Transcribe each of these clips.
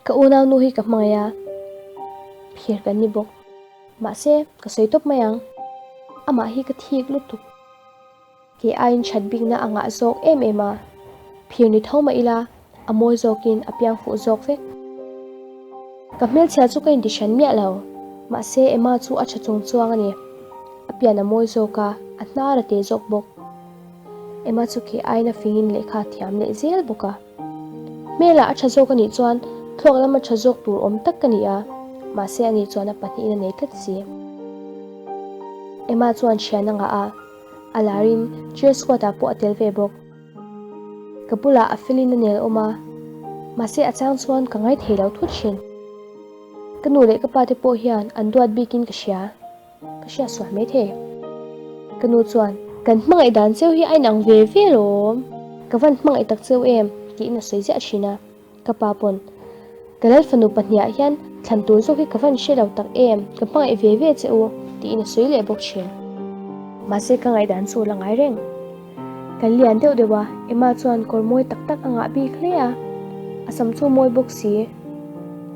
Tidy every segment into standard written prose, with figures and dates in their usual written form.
Ka unaunu hi ka hmangaih a, phir kan ni bawk. Mahse, ka sawi tawp mai ang. Amah hi ka thik lutuk. Kei aiin that bikna a ngah zawk em em a, phir ni tho mah ila a mawi zawkin a piang fuh zawk vek. Ka hmelchhia chu ka inti hran miah lo, mahse Emma chu a tha chung chuang a ni. A pian a mawi zawk a, a hnar a te zawk bawk. Emma chu kei aiin a fingin lehkha a thiam leh zel bawk a. Hmelah a tha zawk a nih chuan thluak lama tha zawk tur awm tak ka ni a, mahse ani chuan a pahnihin a nei tlat si. Emma chuan thian a ngah a. A larin cheer squad ah pawh a tel ve bawk. Ka bulah a felin a nel awm a, mahse a chang chuan ka ngai thei lo thut thin. Ka nu leh ka pa te pawh hian an duat bikin ka hria, ka hriat sual mai thei. Ka nu chuan, Kan hmangaih dan cheu hi a inang ve ve lawm, ka van hmangaih tak cheu em? tiin a sawi ziah thin a. Ka pa pawn, Ka lal fanu pahniah hian thlan tur zawk hi ka van hre lo tak em, ka hmangaih ve ve che u, tiin a sawi leh bawk thin. Mahse ka ngaihdan chu la ngai reng. Kan lian deuh deuh a, Emma chuan kawr mawi tak tak a ngah bik hle a, a sam chu mawi bawk si.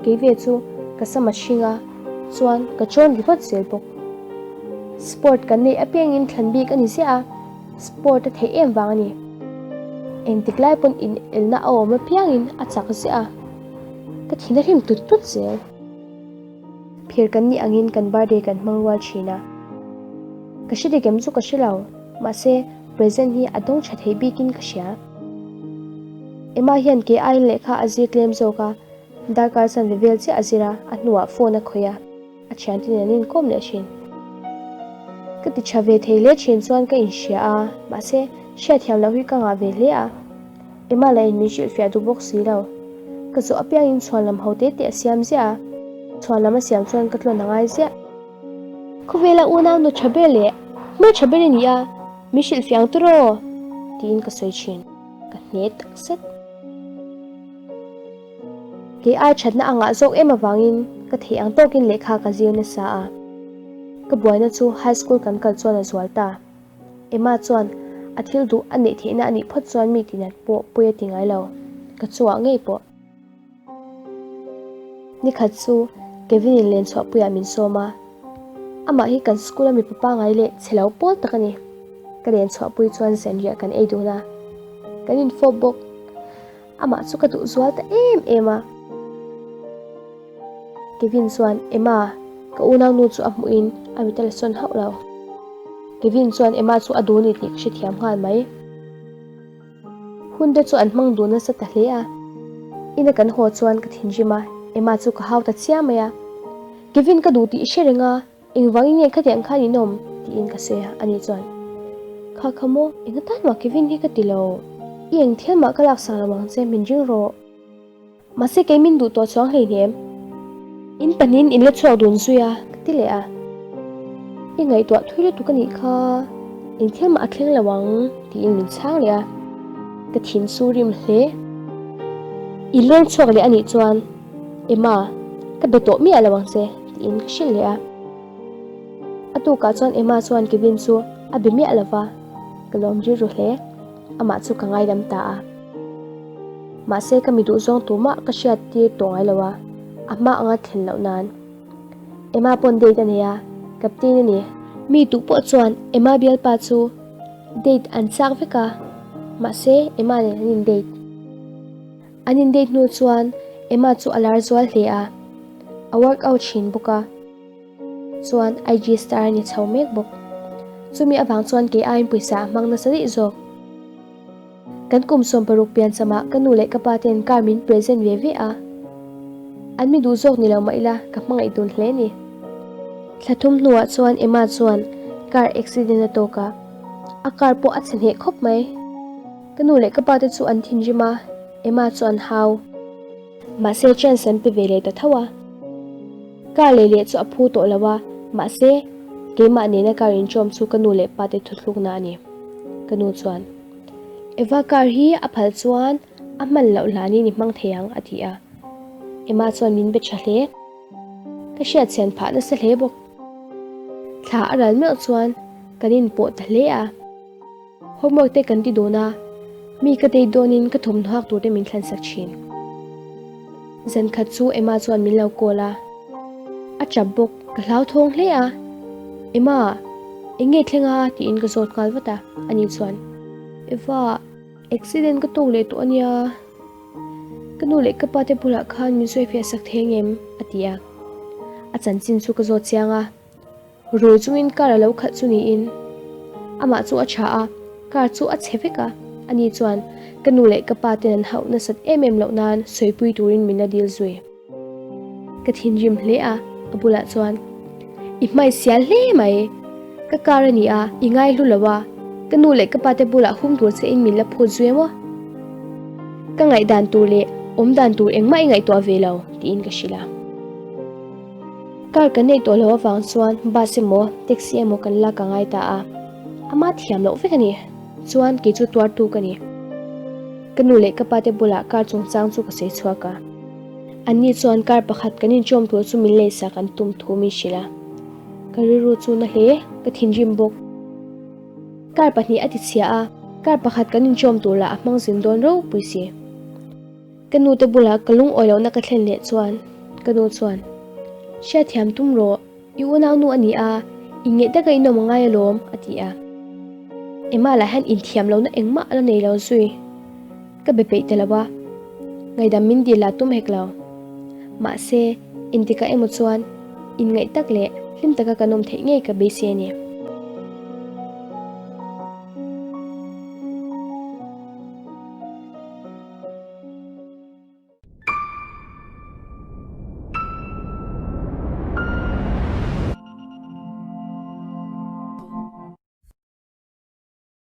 Kei ve chu ka sam a hring a, chuan ka chawn ringawt zel bawk. Sport kan neih apiangin thlan bik a ni ziah a. Sport a theih em vang a ni. Engtik lai pawn in elna a awm apiangin a chak ziah a, ka thin a hlim tut tut zel. Phir kan nih angin kan birthday kan hmang rual thin a. Ka hre dik em chu ka hre lo, mahse present hi a dawng tha thei bikin ka hria. Emma hian kei aiin lehkha a zir tlem zawk a, darkar chanve vel chiah a zir a, a hnuah phone a khawih a. A thiante nen an inkawm leh thin. Ka ti tha ve thei hle thin chuan ka inhria a, mahse hriatthiam loh hi ka ngah ve hle a. Emma lah in min hrilhfiah duh bawk si lo. Ka zawh apiangin chhuan lam ho te te a siam ziah a, chhuan lam a siam chuan ka tlawn a ngai ziah. Khawvela unau nu tha ber leh hmel tha ber i ni a, min hrilhfiah ang tiraw? tiin ka sawi thin. Ka hne takzet. Kei ai thatna a ngah zawk em avangin ka theih ang tawkin lehkha ka zir nasa a. Ka buaina chu high school kan kal chuan a zual ta. Emma chuan a thil duh a neih theihna a nih phawt chuan mi tinat pawh pawi a ti ngai lo, ka chungah ngei pawh. Nikhat chu Kevin in lenchhuahpuiah min sawm a, amah hi kan school a mipa pangai leh chhe lo pawl tak a ni. Ka lenchhuahpui chuan zanriah kan ei dun a, kan infawp bawk. Amah chu ka duh zual ta em em a. Kevin chuan Emma, ka unaunu chu a hmuhin a mit a la sawn hauh lo. Kevin chuan Emma chu a duh ni tih ka hrethiam nghal mai. Hun te chu an hmang duh nasa ta hle a. Ina kan haw chuan ka thinrim a, Emma chu ka hau ta chiang mai a. Kevin ka duh tih i hre reng a. Engvangin nge khatiang khan in awm? tiin ka sawi a, ani chuan, Kha kha maw, eng atan mah Kevin hi ka ti lo, i eng thil mah ka laksak lo ang che, min ring rawh. Mahse kei min duh tawh chuang hleinem. In pahnihin in la chhuak dun zui a, ka ti leh a. I ngaihtuah thui lutuk a nih kha, eng thil mah a thleng lo ang, tiin min chhang leh a. Ka thin chu rim hle. I leng chhuak leh a nih chuan, Emma, ka be tawh miah lo ang che, tiin ka hrilh leh a. A tukah chuan Emma chuan Kevin chu a be miah lo va, ka lawm rilru hle. Amah chu ka ngaidam ta a. Mahse ka mi duhzawng tumah ka hriat tir tawh ngai lo a, a hma anga thlen loh nan. Emma pawn date a nei a, captain a ni. Mi duh pawh chuan Emma bialpa chu date an chak vek a, mahse Emma nen an in date. An indate hnu chuan Emma chu a lar zual hle a, a workout thin bawk a, chuan IG star a ni chho mek bawk. Chumi avang chuan kei aiin pawisa a hmang nasa daih zawk. Kan kum 60 piancham ah ka nu leh ka pa ten car min present ve ve a, an mi duh zawk ni lo mah ila ka hmangaih dun hle ni. Thla thum hnuah chuan Emma chuan car accident a tawk a, a car pawh a chhe hneh khawp mai. Ka nu leh ka pa te chu an thinrim a, Emma chu an hau. Mahse chance an pe ve leh ta tho a. Car lei leh chu a phu tawh lo a, mahse keimah nena car inṭawm chu ka nu leh pa te thuthlukna a ni. Ka nu chuan, Eva car hi a phal chuan a hman loh hlanin i hmang thei ang a ti a. Emma chuan min be ṭha hle. Ka hriatchhian phah nasa hle bawk. Thla a ral meuh chuan kan inpawh ta hle a. Homework te kan ti dawn a, mi ka date dawnin ka thawmhnaw hak tur te min thlansak thin. Zan khat chu Emma chuan min lo call a, a tap bawk, ka hlauthawng hle a. Emma, eng nge thleng a? tiin ka zawt nghal vat a, ani chuan, Eva, accident ka tawk leh tawh a nia, ka nu leh ka pa te bulah khan min sawi fiah sak thei ang em? a ti a, a chanchin chu ka zawt chiang a. Rui chungin car a lo khalh chu niin amah chu a tha a, car chu a chhe vek a, ani chuan ka nu leh ka pa ten an hauh nasat em em loh nan sawipui turin min la dil zui. Ka thinrim hle a, a bulah chuan I hmai sial hle mai, ka car a ni a, i ngai hlu lo a, ka nu leh ka pa te bulah hum tur che in min la phut zui emaw? Ka ngaihdan tur leh awmdan tur engmah i ngaihtuah ve lo tiin ka hrilh a. Car kan neih tawh loh avang chuan bus emaw taxi emaw kan lak a ngai ta a, ama thiam loh vek a ni. Chuan kei chu tuartu ka ni. Ka nu leh ka pa te bulah car chungchang chu ka sawi chhuak a. Anni chuan car pakhat kan inchawm tur chu min leisak an tum thu min hrilh a. Ka rilru chu na hle, ka thinrim bawk. Car pahnih a ti chhia a, car pakhat kan inchawm tur lah a hmang zin dawn ropui si. Ka nu te bulah ka lungawi lohna ka thlen leh chuan ka nu chuan, Hriatthiam tum rawh, i unau nu a ni a, inngeih taka i nawm a ngai alawm, a ti a. Emma lah hian inthiam lohna engmah a la nei lo zui. Ka be peih ta lo a, ngaidam min dil lah tum hek lo. Mahse, engtikah emaw chuan inngaih tak leh hlim taka kan awm theih ngei ka beisei a ni.